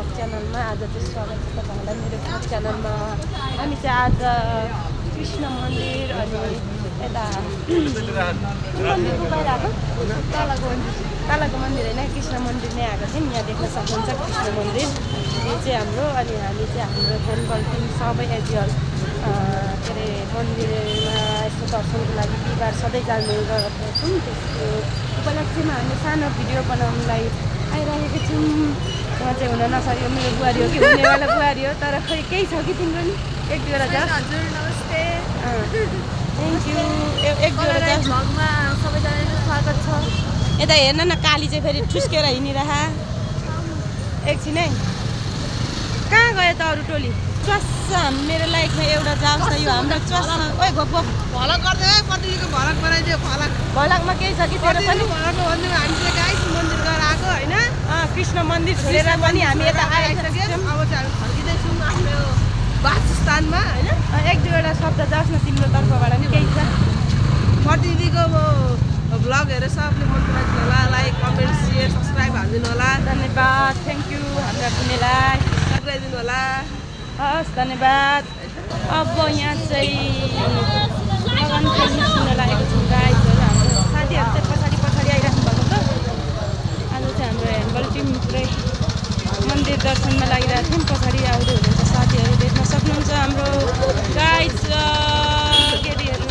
Vlog च्यानलमा आज चाहिँ स्वागत छ तपाईँहरूलाई मेरो भ्लग च्यानलमा। हामी चाहिँ आज कृष्ण मन्दिर अनि यता मन्दिरको बाहिर आएको तलको मन्दिर होइन कृष्ण मन्दिर नै आएको थियौँ। यहाँ देख्न सक्नुहुन्छ कृष्ण मन्दिर यो चाहिँ हाम्रो। अनि हामी चाहिँ हाम्रो ह्यान्डबल टिम सबै एजियल के अरे मन्दिरमा यस्तो दर्शनको लागि बिहिबार सधैँ जाने गरेको छौँ। त्यसको उपलक्ष्यमा हामी सानो भिडियो बनाउनुलाई आइरहेको छौँ। उहाँ चाहिँ हुन नसक्यो, मेरो बुहारी हो कि हुनेवाला बुहारी हो, तर खोइ केही छ कि तिम्रो नि एक दुईवटा छ। हजुर नमस्ते, थ्याङ्क यू। एक दुईवटा भ्लगमा सबैजनालाई स्वागत छ। यता हेर्न न, काली चाहिँ फेरि ठुस्केर हिँडिरह एकछिन है। कहाँ गयो त अरू टोली? चस्सा मेरो लाइफमा एउटा जाओस् त यो हाम्रो चस्सा। ओइ गप गप भलक गर्दै पतिको भलक बनाइदियो। भलकमा केही छ कि तेरो पनि? भलक भन्नु हामीले गाइस मन्दिर गएर आएको होइन, कृष्ण मन्दिर छोडेर पनि हामी यता आइसक्यौँ। अब चाहिँ हामी फर्किँदैछौँ आफ्नो वासस्थानमा होइन। एक दुईवटा शब्द जाओस् न तिम्रो तर्फबाट नि केही छ? प्रतिदिनको भ्लग हेरेर सबले मन पराइदिनु होला, लाइक कमेन्ट सेयर सब्सक्राइब हालिदिनु होला। धन्यवाद, थ्याङ्क यू हाम्रा हुनेलाई सब्सक्राइब होला। हस् धन्यवाद। अब यहाँ चाहिँ लगन निस्किन लागेको छौँ गाइजहरू। हाम्रो साथीहरू चाहिँ पछाडि पछाडि आइराख्नु भएको छ। आज चाहिँ हाम्रो ह्यान्डबल टिम पुरै मन्दिर दर्शनमा लागिरहेको थियौँ। पछाडि आउँदै हुनुहुन्छ साथीहरू देख्न सक्नुहुन्छ। हाम्रो गाइज केटीहरू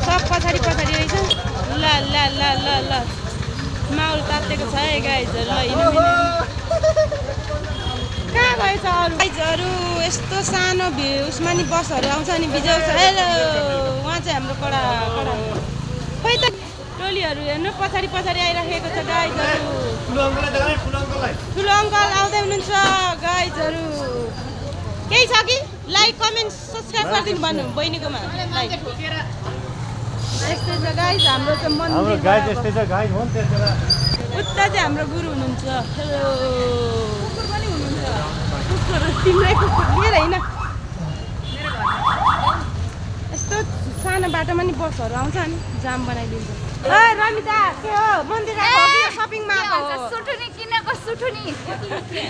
सब पछाडि पछाडि रहेछ। ल ल ल ल ल माहौल तातेको छ है गाइजहरू। ल हिँड्नु कहाँ गएछ अरू गाइजहरू? यस्तो सानो उसमा नि बसहरू आउँछ नि बिजाउँछ। हेलो उहाँ चाहिँ हाम्रो कडा खोइ त टोलीहरू हेर्नु पछाडि पछाडि आइराखेको छ गाइजहरू। ठुलो अङ्कल आउँदै हुनुहुन्छ गाइजहरू। केही छ कि? लाइक कमेन्ट सब्सक्राइब गरिदिनु भन्नु बहिनीकोमा लाइक। यस्तै छ गाइज हाम्रो चाहिँ मन्दिर। उता चाहिँ हाम्रो गुरु हुनुहुन्छ। हेलो कुकुर पनि हुनुहुन्छ। कुकुर तिम्रै कुकुर लिएर होइन। यस्तो सानो बाटोमा नि बसहरू आउँछ नि जाम बनाइदिन्छ। ए रमिता के हो? मन्दिर आएको कि सपिङमा आएको? सुटुनी किनेको सुटुनी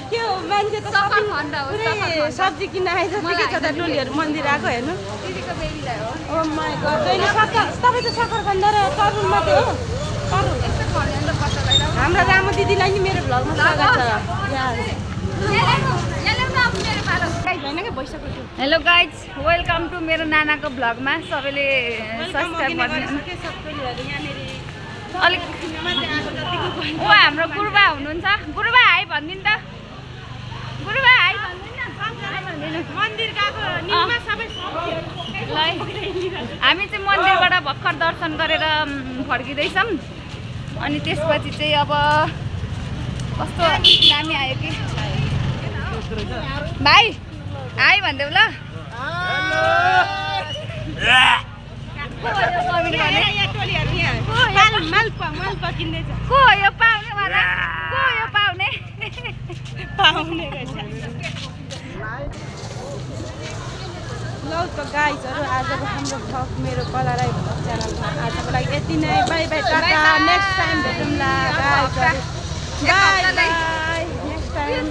के हो मान्छे त सफा खण्ड हो, सफा खण्ड। सब्जी किन्न आएछ के छ त टोलीहरू मन्दिर आएको हेर्नु। दिदीको बेबीलाई हो। ओ माई गड जहिले तपाईँ त सक्खरखण्ड र तरुल मात्रै हो। तरुल यस्तो खण्ड पत्ता लगाइरहेको। हाम्रो रामु दिदीलाई नि मेरो भ्लगमा स्वागत छ। हेलो गाइज, वेलकम टु मेरो नानाको भ्लगमा। सबैले सब्सक्राइब गरिदिनु। अलिक ओ हाम्रो गुरुबा हुनुहुन्छ। गुरुबा हाई भनिदिनु त। गुरुबा हाई भनिदिनु। मन्दिर गएको निमा सबै ल हामी चाहिँ मन्दिरबाट भर्खर दर्शन गरेर फर्किँदैछौँ। अनि त्यसपछि चाहिँ अब कस्तो दामी आयो कि भाइ हाई भनिदेऊ ल। को हो यो पाउने वाला? को हो यो पाउने? ल त गाइजहरू आजको हाम्रो भ्लग मेरो कलराई भ्लग च्यानलमा आजको लागि यति नै। Bye bye tata. Next time भेटौँला गाइजहरू। Bye bye next time.